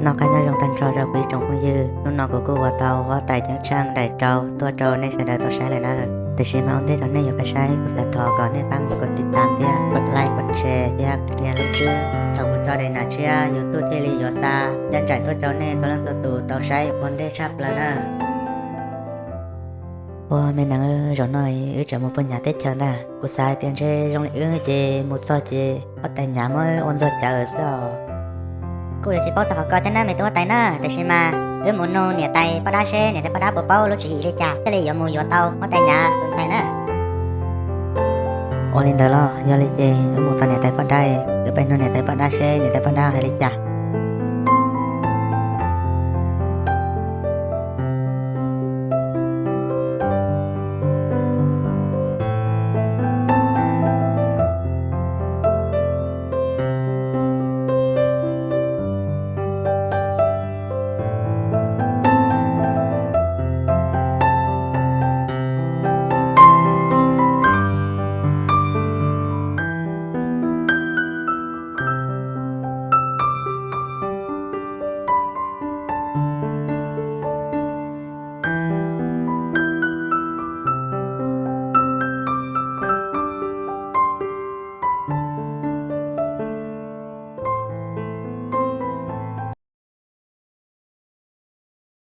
Noj qab nyob zoo tag nrho rau kuv ib tsoom phooj ywg, hnub no kuv kuj ua tau huab tais ceeb tsheej daim rau tuaj rau nej sawv daws tau saib lawm na. Tiam sis mas ua ntej thaum nej yuav pab saib, kuv xav thov kom nej pab mus kov tiv tam thiab kov like kov share thiab nias lub tswb thaum kuv tso daim nam tshiab YouTube thiaj li yuav xa ncaj nraim tuaj rau nej txhua leej txhua tus tau saib ua ntej tshaj plaws na. Ua me nees, zaum no wb tseem mus puag nyav teb chaws ntag. Kuv xav hais tias ntshe zoo li wb ces mus txog ces huab tais nyav muab ua ntxuag cawv xwb os. Kuj yuav tsis paub txog qhov ko thiab na me tub huab tais na, tiam sis mas wb mus nug niam tais poj dab seb niam tais poj dab puas paub lub tswv yim li cas thiaj li yuav mus yuav tau huab tais nyav tus ntxhais na. Ua li ntawd los yog li ces wb mus tom niam tais poj dab, wb pab nug niam tais poj dab seb niam tais poj dab hais li cas.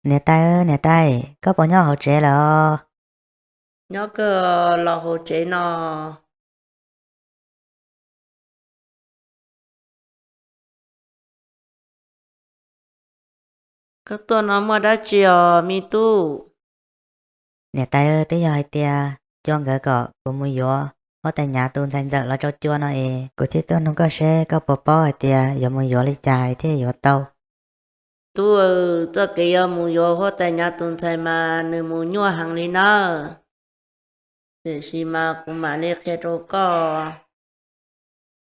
Niam tais, niam tais, koj puas nyob hauv tsev lawm os? Nyob kawg los hauv tsev no. Koj tuaj no muaj dab tsi os me tub? Niam tais, twb yog hais tias Cua nkawd kom kuv mus yuav huab tais nyav tus ntxhais ntxawm los rau Cua no es kuv thiaj tuaj nug koj seb koj puas paub hais tias yuav mus yuav li cas thiaj yuav tau. Tub, txoj kev yuav mus yuav huab tais nyav tus ntxhais mas nws mus nyuaj heev li nawb. Tiam sis mas kuv mam li qhia rau koj.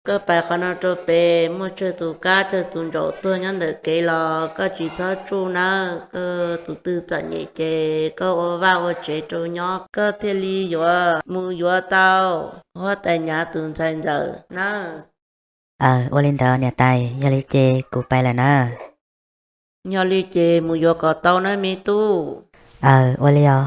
Koj pais qhov no rau pem muaj tsawg tus kab tsawg tus ntsaum tuag nyob ntawm kev los koj tsis txhob tsuj nawb. Koj tus twg txom nyem ces koj ua vaj ua tsev rau nyob koj thiaj li yuav mus yuav tau huab tais nyav tus ntxhais ntxawm nawb. Aws, ua li ntawd niam tais, yog li ces kuv pais lawm na. Yog li ces mus yuav kom tau nawb me tub. Aws, ua li os.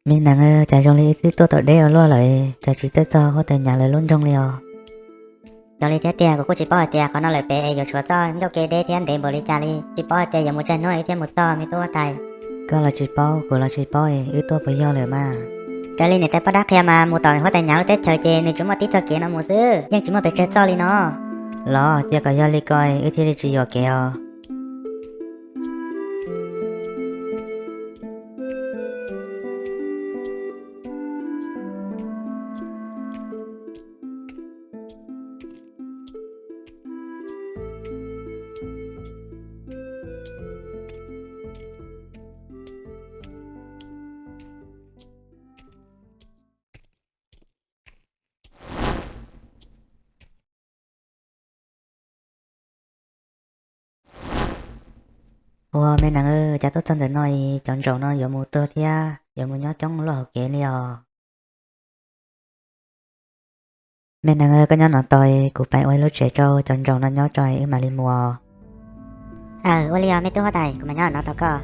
Me nees, cas zoo li wb twb tuaj tau deb ua luaj lawm, cas tsis txawj txog huab tais nyav lawv lub nroog li os. Yog li thiab tiag, kuv kuj tsis paub hais tias qhov no lawm pem es yuav tshuav txoj ncauj ke deb thiab ntev npaum li cas li, tsis paub hais tias yuav mus tsawg hnub thiaj mus txog me tub huab tais. Koj los tsis paub, kuv los tsis paub, wb tuaj puas yog lawm mas. Raws li niam tais poj dab qhia mas mus tom huab tais nyav lub teb chaws ces nws tsuas muaj tib txoj kev no mus xwb, yeej tsis muaj pes tsawg txoj li no. Los cia kom yog li ko wb thiaj li tsis yuam kev os. Ua me nees, cas tuaj txog ntawm no es cov ntsaum no yuav mus tuag thiab yuav mus nyob coob luaj hauv kev li os. Me nees, koj nyob no tos, kuv pais ua ib lub tsev rau cov ntsaum no nyob tso wb mam li mus. Aws, ua li os me tub huab tais, kuv mas nyob no tos koj.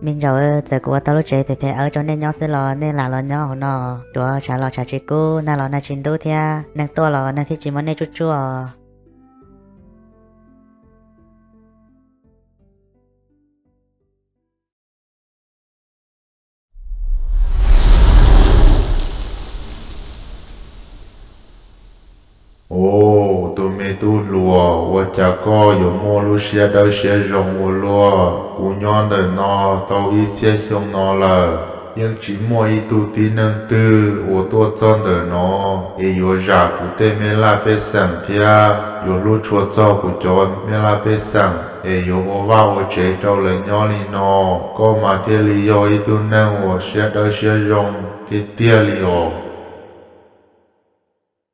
Me ntsaum, txawm kuv ua tau lub tsev phem phem awb rau nej nyob xwb los nej lam los nyob hauv no, tsuav tshav los tshav tsis kub, nag los nag tsis ntub thiab neeg tuaj los neeg thiaj tsis muab nej tsuj tsuaj. Os, tus me tub hluas, ua cas koj yuav muaj lub siab dawb siab zoo ua luaj? Kuv nyob ntawm no tau ib txhiab xyoo no lawm, yeej tsis muaj ib tug tib neeg twg uas tuaj txog ntawm no es yuav zam kuv tej me laj pej xeem thiab yuav hlub tshua txog kuv cov me laj pej xeem es yuav ua vaj ua tsev rau lawv nyob li no. Koj mas thiaj li yog ib tug neeg uas siab dawb siab zoo tiag tiag li os.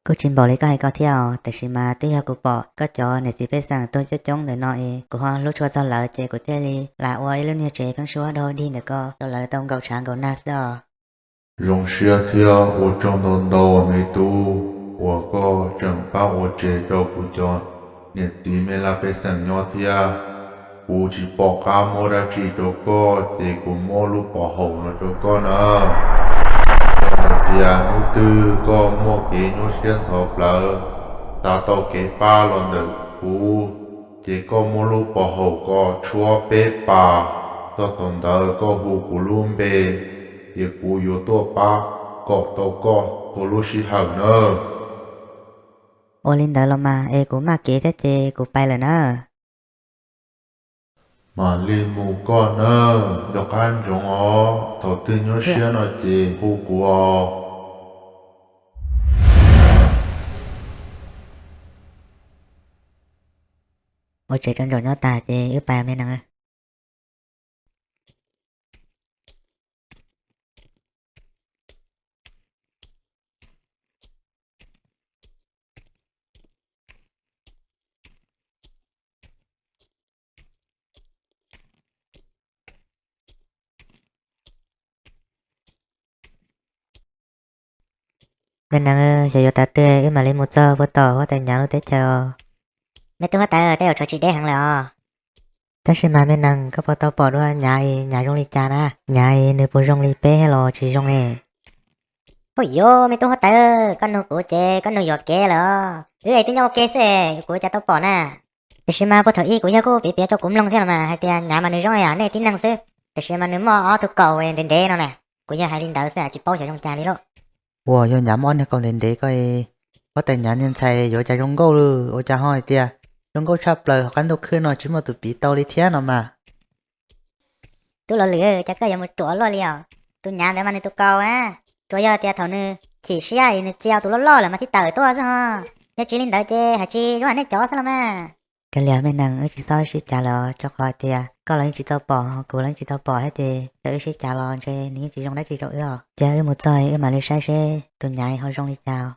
Kuj tsis npaum li koj hais ko thiab os, tiam sis mas twb yog kuv pom koj cov niam txiv pej xeem tuag coob coob ntawm no es kuv ho hlub tshua txog lawv ces kuv thiaj li lam ua ib lub niag tsev pheeb suab dog dig ntawm ko rau lawv tau nkaum tshav nkaum nag xwb os. Zoo siab thiab ua tsaug ntau ntau me tub uas koj tseem pab ua tsev rau kuv cov niam txiv me laj pej xeem nyob thiab. Kuv tsis pom qab muab dab tsi rau koj ces kuv muab lub pov haum no rau koj na. Yog hais tias hnub twg koj muaj kev nyuaj siab ntxhov plawv, xav tau kev pab los ntawm kuv, ces koj muab lub pov haum ko tshuab peb pas, txog thaum ntawd koj hu kuv lub npe, ces kuv yuav tuaj pab kom tau koj txhua lub sij hawm nawb. Ua li ntawd los mas es kuv maj kev thiab ces kuv pais lawm na. Mam li mus koj nawb, nco qab ntsoov os, thaum twg nyuaj siab no ces hu kuv os. Ua tsev rau nraum nyob tas ces wb pais me nees. Me nees, xyov yuav tav twg wb mam li mus txog puag tom huab tais Nyav lub teb chaws os. Me tub huab tais, tej zaum tshuav tsis deb heev lawm os. Tab sis mas me nees, koj puas tau pom dua Nyav es Nyav zoo li cas na? Nyav es nws puas zoo li peb thiab los tsis zoo ne? Hu yuav me tub huab tais, koj nug kuv ces koj nug yuam kev lawm os. Wb es twb nyob ua ke xwb, kuv cas tau pom na. Tiam sis mas puag thaum ub kuv yawg kuj piav piav rau kuv mloog thiab los mas hais tias Nyav mas nws zoo yam nej tib neeg xwb, tiam sis mas nws muaj ob tug kaus ntev ntev no na. Kuv yawg hais li ntawd xwb, tsis paub xyov zoo cas li lauj. Ua, yog Nyav muaj ob niag kaus ntev ntev ko es huab tais Nyav niag ntxhais yuav cas zoo nkauj lawm, ua cas ho hais tias zoo nkauj tshaj plaws, hauv qab ntuj khwb no tsis muaj tus piv tau li thiab no mas. Tub Los Lwm, cas koj yuav mus ruam luaj li os? Tus Nyav ntawd mas nws tus kaus na, tsuas yog tias thaum nws chim siab es nws txia tus loj loj lawm mas thiaj tawm tuaj xwb ho. Yog tsis li ntawd ces hais tsis zoo nej cov xwb los mas. Kav liam me nees, wb tsis txhob sib cav lawm os, rau qhov hais tias koj los yeej tsis tau pom, kuv los yeej tsis tau pom thiab ces yog wb sib cav los ntshe nws yeej tsis zoo dab tsi rau wb os. Cia wb mus txog wb mam li saib seb tus Nyav ho zoo li cas.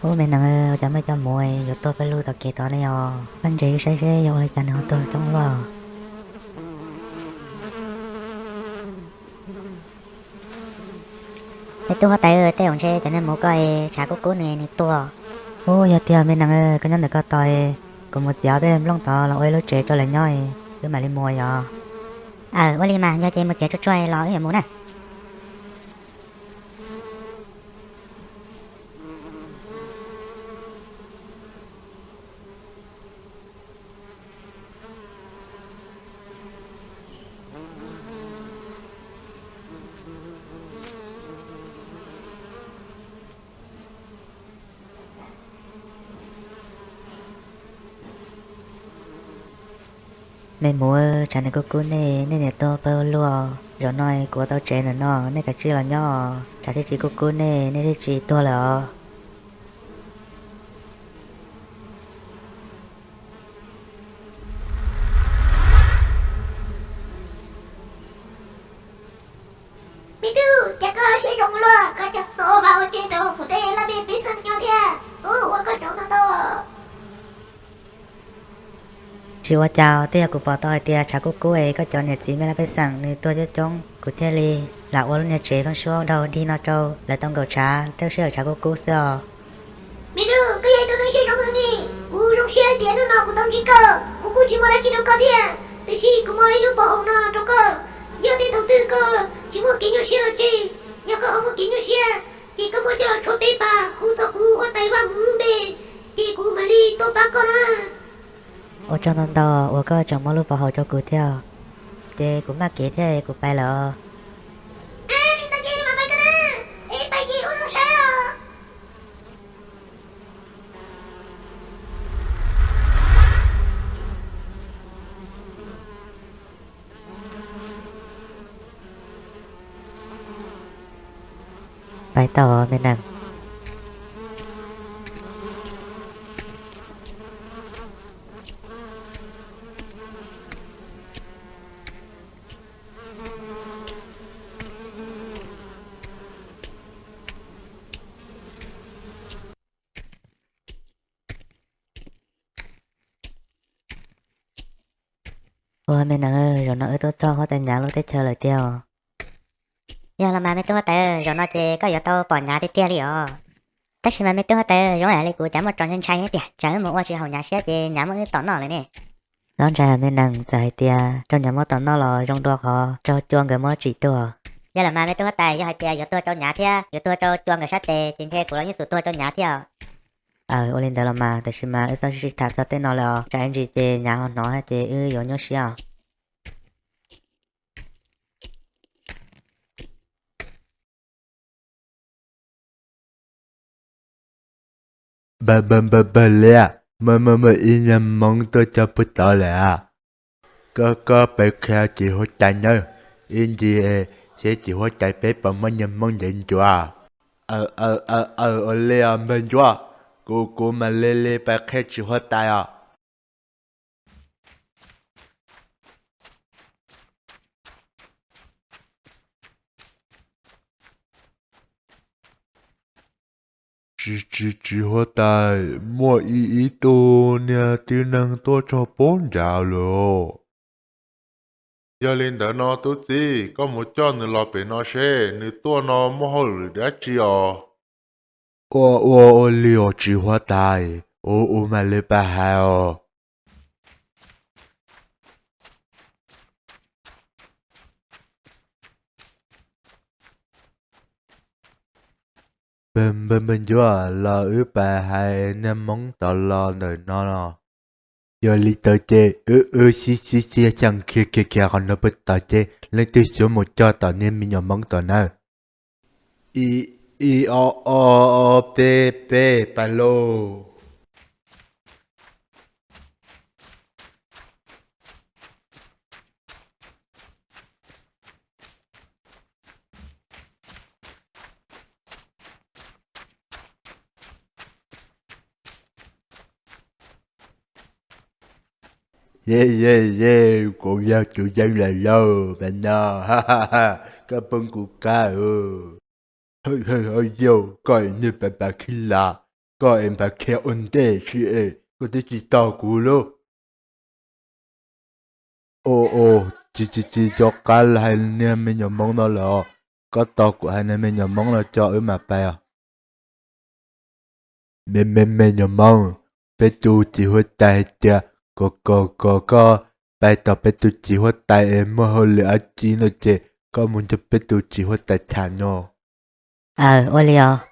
Ub, me nees, ua cas muaj cov muv yuav tuag pawg lug tom kev tod li os? Koj ntsia wb saib seb yog ua li cas nws ho tuag coob luaj. Me tub huab tais, tej zaum ntshe cov niag muv ko es tshav kub kub nws nws tuag. Ub, yog tiag me nees, koj nyob ntawm koj tos, kuv mus txiav ob peb nplooj tod los ua ib lub tsev rau lawv nyob, wb mam li mus yom. Aw, ua li mas yog ces mus txiav tsuag tsuag los wb mam mus na. Me muv, tshav nws kub kub nej, nej niam tuag pawg lug. Zaum no kuv ua tau tsev ntawm no, nej kav tsij los nyob, tshav thiaj tsis kub kub nej, nej thiaj tsis tuag lawm os. Me tub, cas koj siab zoo luaj, koj tseem tuaj ua vaj ua tsev rau kuv tej laj mej pej xeem nyob thiab, ua koj tsaug ntau ntau. Tsis ua cas, twb yog kuv pom tau hais tias tshav kub kub es koj cov niam txiv me laj pej xeem nws tuag coob coob, kuv thiaj li lam ua lub niag tsev pheeb suab dog dig no rau lawv tau nkaum tshav, tej sij hawm tshav kub kub xwb os. Me tub, koj yog ib tug neeg siab zoo heev li, kuv zoo siab Tiam hnub no kuv tau ntsib koj, kuv kuj tsis muaj dab tsi rau koj thiab, tiam sis kuv muaj ib lub pov haum no rau koj. Yog tej thaum twg koj tsis muaj kev nyuaj siab los tseg, yog koj ho muaj kev nyuaj siab, ces koj muab coj los tshuab peb pas hu txog kuv huab tais Vaj Mus lub npe, ces kuv mam li tuaj pab koj na. Ua tsaug ntau ntau uas koj tseem muab lub pov haum rau kuv thiab, ces kuv maj kev thiab kuv pais lawm os. Li ntawd ces mam pais koj na, es pais ces ua zoo saib os. Pais tau me nees. Ua me nees, zaum no wb tuaj txog huab tais Nyav lub teb chaws lawm tiag os. Yog los mas me tub huab tais, zaum no ces koj yuav tau pom Nyav tiag tiag li os. Tab sis mas me tub huab tais, zoo ib yam li kuv cav muaj tso ntshai ntshai thiab tiag, tsam wb mus ua tsis haum Nyav siab ces Nyav muab wb tom noj lawm ne. Nyob ntshai yog me nees, txawm hais tias raug Nyav muab tom noj los zoo dua qhov raug Cua nkawd muab tsim tuag. Yog los mas me tub huab tais, yog hais tias yuav tuag rau Nyav thiab yuav tuag rau Cua nkawd sab tes ces ntshe kuv los yeej xum tuag rau Nyav thiab os. Aws, ua li ntawd los mas, tab sis mas wb txhob sib sib tham txog tej no lawm os, tsam ib ntsis ces Nyav ho hnov ces wb yuav nyuaj siab os. Npawg, npawg, npawg Liab, muaj, muaj, muaj ib niag Hmoob tuaj cog puag tod lawm as. Koj, koj pais qhia txiv huab tais nawb, ib ntsis seb txiv huab tais peb puas muaj niag Hmoob ntev ncuav. Aws, aws, aws, aws, ua li os npawg Ncuab, kuv, kuv mam li li pais qhia txiv huab tais os. Txiv, txiv, txiv huab tais, muaj ib, ib tug niag tib neeg tuaj txog puag nrad lawm. Yog li ntawd no tub txib, koj mus coj nws los pem no seb nws tuaj no muaj hauj lwm dab tsi os. Ua, ua, ua li os txiv huab tais, ua, ua mam li pab hais os. Npawg, npawg Ncuab, los wb pais hais niag Hmoob tod los ntawm no los. Yog li ntawd ces wb, wb sib, sib, sib xyeej khiav, khiav, khiav qhov no puag tod ces leej twg xyov mus cog tom niag me nyuam Hmoob tod nawb. Ib, ib, ob, ob, ob, peb, peb, pais lauj. Ye, ye, ye, kuv yog tus yeej lawm lauj, mas no, koj poob kuv qab. Yog koj niag pas pas khib las, koj es pas khiav ua ntej tsis es koj twb tsis tau kuv lauj. Au, au, tsis, tsis, tsis nco qab hais niag me nyuam Hmoob no lawm os. Koj tos kuv hais niag me nyuam Hmoob no tso wb mam pais os. Me, me, me nyuam Hmoob, peb tus txiv huab tais hais tias kom, kom, kom koj pais tom peb tus txiv huab tais es muaj hauj lwm dab tsi no ces koj mus nrog peb tus txiv huab tais tham no. Aws, ua li os.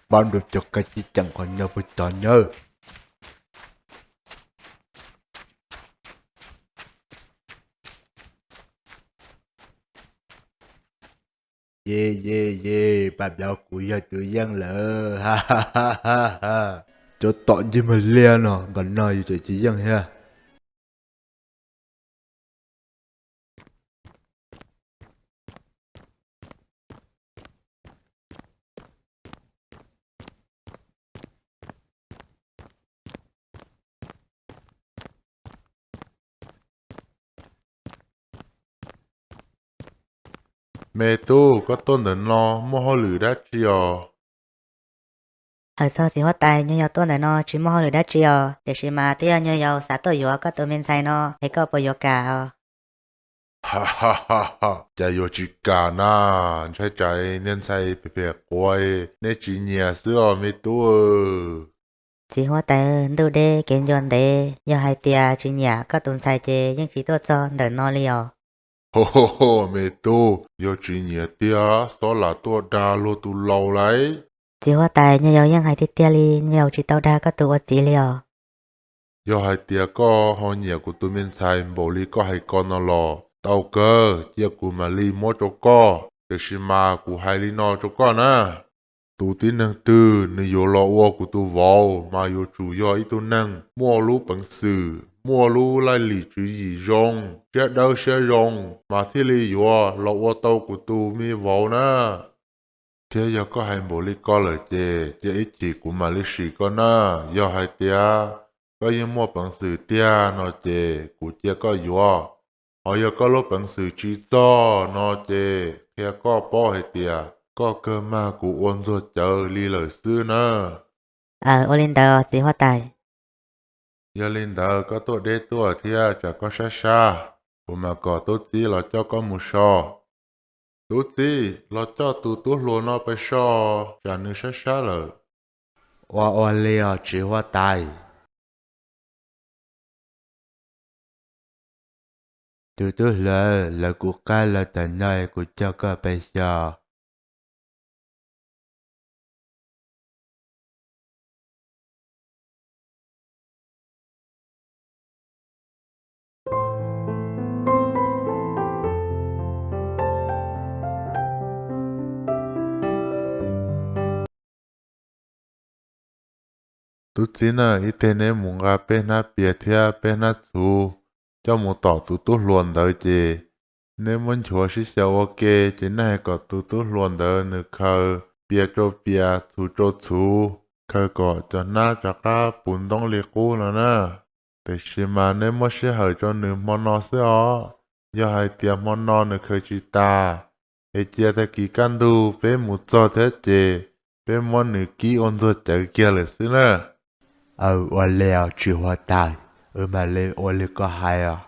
Pab nrog cov kab tsib ceem qhov no puag tod nawb. Ye, ye, ye, pab npawg kuv yog tus yeej lawm. Cov tom ncig mag liaj no npaum no yus tseem tsis yeej thiab. Me tub, koj tuaj ntawm no muaj hauj lwm dab tsi os? Hais txog txiv huab tais, nyuag yaus tuaj ntawm no tsis muaj hauj lwm dab tsi os, tiam sis mas twb yog nyuag yaus xav tuaj yuav koj tus me ntxhais no es koj puas yuav kam os? Ha ha ha, cas yuav tsis kam na, ntshai tsam niag ntxhais phem phem quav neb tsis nyiam xwb os me tub. Txiv huab tais, ntuj deb kev ncua ntev, yog hais tias tsis nyiam koj tus ntxhais ces yeej tsis tuaj txog ntawm no li os. Ho ho ho, me tub, yog tsis nyiam tiag xob lam tuaj dag luag tus laus lauj. Txiv huab tais, nyuag yaus yeej hais tiag tiag li, nyuag yaus tsis tau dag koj tus ua txiv li os. Yog hais tias koj ho nyiam kuv tus me ntxhais npaum li koj hais ko no los tau kawg, cia kuv mam li muab rau koj. Tiam sis mas kuv hais li no rau koj na, tus tib neeg twg nws yuav los ua kuv tus vauv mas yuav tsum yog ib tug neeg muaj lub peev xwm, muaj lub laj lim tswv yim zoo, siab dawb siab zoo mas thiaj li yuav los ua tau kuv tus me vauv na. Thiab yog koj hais npaum li ko lawm ces cia ib chim kuv mam li sim koj na. Yog hais tias koj yeej muaj peev xwm tiag no ces kuv cia koj yuav. Ho yog koj lub peev xwm tsis txog no ces qhia koj paub hais tias koj kawg mag kuv ua ntxuag cawv li lawm xwb na. Aws, ua li ntawd txiv huab tais. Yog li ntawd koj tuaj deb tuaj thiab tsam koj sab sab, kuv mam kom tub txib los coj koj mus so. Tub txib, los coj tus tub hluas no pais so, tsam nws sab sab lawm. Ua ua li os txiv huab tais. Tus tub hluas, lawv kuv qab los tam no kuv coj koj pais xyuas. Tub txib na, ib teg neb mus nqa peb hnab pias thiab peb hnab txhuv coj mus tom tus tub hluas ntawd ces neb muab nchuav sib xyaw ua ke ces nej hais kom tus tub hluas ntawd nws khaws pias rau pias, txhuv rau txhuv, khaws kom cov hnab rov qab puv ntoob li qub no na. Tiam sis mas neb muab sij hawm rau nws hmo no xwb os. Yog hais tias hmo no nws khaws tsis tas, es cia tag kis kaj ntug peb mus txog thiab ces peb muab nws kib ua ntxuag cawv kiag lawm xwb na. Aws, ua li os txiv huab tais, wb mam li ua li koj hais os.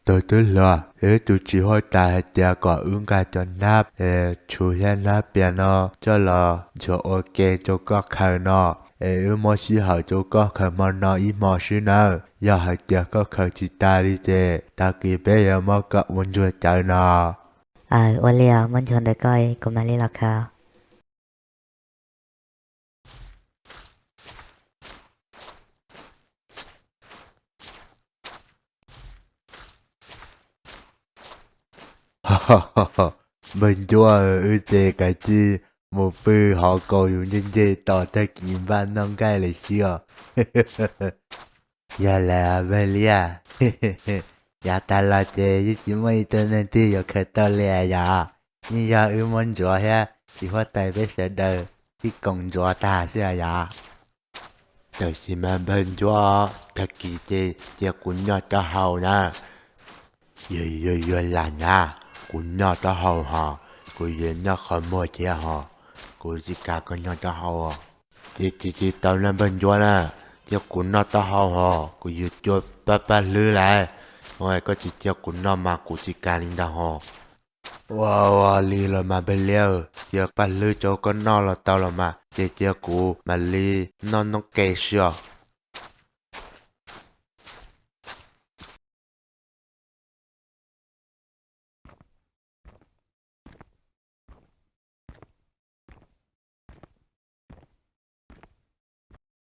Tus tub hluas, wb tus txiv huab tais hais tias kom wb nqa cov hnab txhuv thiab hnab pias no coj los ntxuav ua ke rau koj khaws no, es wb muab sij hawm rau koj khaws hmo no ib hmo xwb nawb. Yog hais tias koj khaws tsis tas li ces tag kis peb yuav muab koj ua ntxuag cawv no. Aws, ua li os, muab ntxuag ntawm koj, kuv mam li los khaws. Npawg Ncuab, wb ces kav tsij mus pw hauv kaus yus ncej ncej tos tag kis npaj noj nqaij lawm xwb os. Yog lawm npawg Liab, yav tas los ces yeej tsis muaj ib tug neeg twg yuav khaws tau li yom. Yeej yog wb muab ntxuav thiab txiv huab tais peb sawv daws sib koom ntxuav tag xwb yom. Tam sim mas npawg Ncuab, tag kis ces cia kuv nyob taub hau na. Yog, yog, yog lam na, kuv nyob taub hau hos, kuv yuav nyob qhov muag thiab hos, kuv tsis kam koj nyob taub hau. Ces tsis tsis tau na npawg Ncuab na, Cia kuv noj taub hau hos, kuv yuav cua pab paj hlwb lawm. Koj tsis cia kuv noj mas kuv tsis kam li ntag hos. Ua li los mas npawg liab, cia paj hlwb rau koj noj los tau los mas, ces cia kuv mam li noj noob qes si os.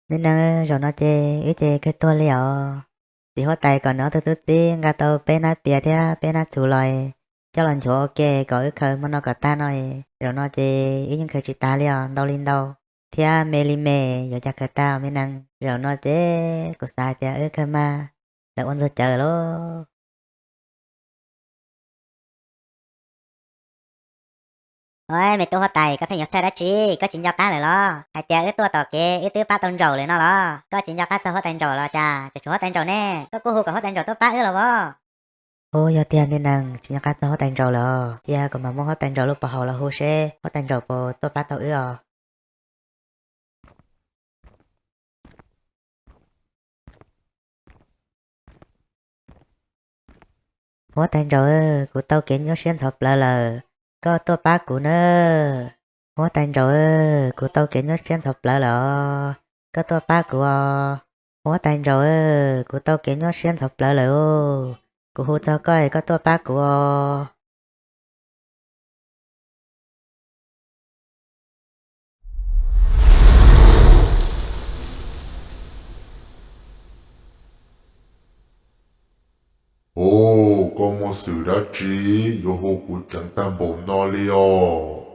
Me neeg, zaum no ces wb ces kawg tuag li os. Txiv huab tais kom nws ob tug tub txib nqa tau peb hnab pias thiab peb hnab txhuv los coj los nchuav ua ke kom wb khaws hmo no kom tag no. Zaum no ces wb yeej khaws tsis tag li os, ntau li ntau thiab me li me, yuav cas khaws tag me neeg. Zaum no ces kuv xav hais tias wb kawg mag, lawv ua ntxuag cawv lawm. Ua, me tub huab tais, koj pheej yuav txhawj dab tsi? Koj tsis nco qab lawm los? Hais tias wb tuaj tom kev wb twb pab tau ntsaum lawm no los? Koj tsis nco qab txog huab tais ntsaum los cas? Tseem tshuav huab tais ntsaum ne, koj kuj hu kom huab tais ntsaum tuaj pab wb los as. Ub, yog tiag me neeg, tsis nco qab txog huab tais ntsaum lawm os. Cia kuv mam muab huab tais ntsaum lub pov haum los hu seb huab tais ntsaum puas tuaj pab tau wb os. Huab tais ntsaum, kuv tau kev nyuaj siab ntxhov plawv lawm, koj tuaj pab kuv nawb. Huab tais ntsaum, kuv tau kev nyuaj siab ntxhov plawv lawm os, koj tuaj pab kuv os. Huab tais ntsaum, kuv tau kev nyuaj siab ntxhov plawv lawm os, kuv hu txog koj es koj tuaj pab kuv os. Ub, koj muaj xwm dab tsi yuav hu kuv ceev tag npaum no li os?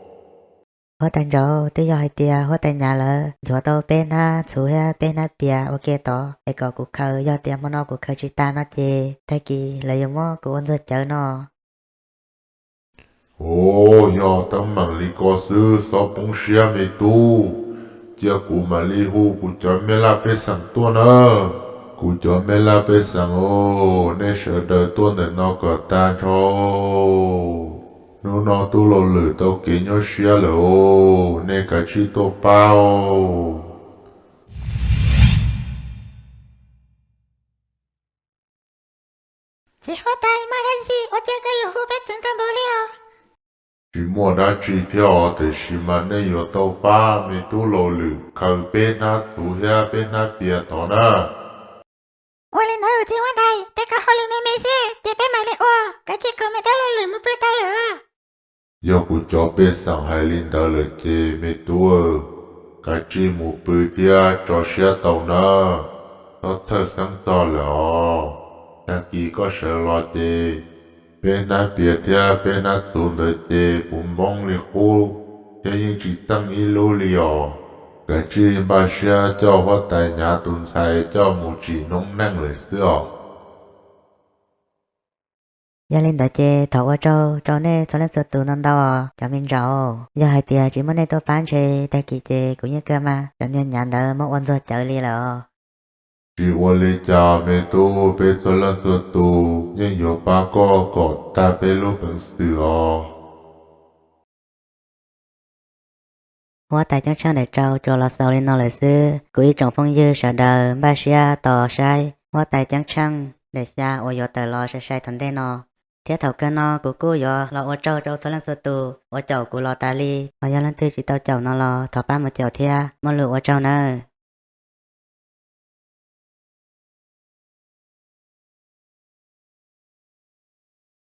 Huab tais ntsaum, twb yog hais tias huab tais Nyav lawv nchuav tau peb hnab txhuv thiab peb hnab pias ua ke tod es kom kuv khaws, yog tias hmo no kuv khaws tsis tag no ces tag kis lawv yuav muab kuv ua ntxuag cawv no. Ub, yog teeb meem li ko xwb, txhob poob siab me tub. Cia kuv mam li hu kuv cov mej laj pej xeem tuaj nawb. Kuv cov mej laj pej xeem os, nej sawv daws tuaj ntawm no kom tag nrho. Hnub no tub laus lwm tau kev nyuaj siab lawm os, nej kav tsij tuaj pab os. Txiv huab tais, muaj dab tsi ua cas koj yuav hu peb ceev tag npaum li os? Tsis muaj dab tsi thiab os, tiam sis mas nej yuav tau pab me tub laus lwm khaws peb hnab txhuv thiab peb hnab pias tod na. Ua li ntawd txiv huab tais, peb koj hais li me me xwb ces peb mam li ua, kav tsij kom me tub laus lwm mus pw tau lawm. Yog kuv cov pej xeem hais li ntawd lawm ces me tub, kav tsij mus pw thiab tso siab tau nawb, txhob txhawj xeeb txog lawm os. Tag kis koj sawv los ces peb hnab pias thiab peb hnab txhuv ntawd ces puv npoob li qub thiab yeej tsis txeej ib lub li os. Kav tsij npaj siab coj huab tais Nyav tus ntxhais coj mus tsim noob neej lawm xwb os. Yog li ntawd ces thov ua tsaug rau nej txhua leej txhua tus ntau ntau os cov me ntsaum. Yog hais tias tsis muaj nej tuaj pab ntshe tag kis ces kuv yeej kawg mas cov niag Nyav ntawd muab ua ntxuag cawv li lawm os. Tsis ua li cas me tub, peb txhua leej txhua tus yeej yuav pab koj kom tag peb lub peev xwm os. Huab tais Ceeb Tsheej daim tsau tsuas los xaus li no lawm xwb. Kuv ib tsoom phooj ywg sawv daws npaj siab tos saib huab tais Ceeb Tsheej daim xya uas yuav tawm los sai sai tom ntej no. Thiab thaum kawg no kuv kuj yuav los ua tsaug rau txhua leej txhua tus uas caum kuv los tas li. Ho yog leej twg tsis tau caum no los thov pab mus caum thiab, muaj lus ua tsaug nawb.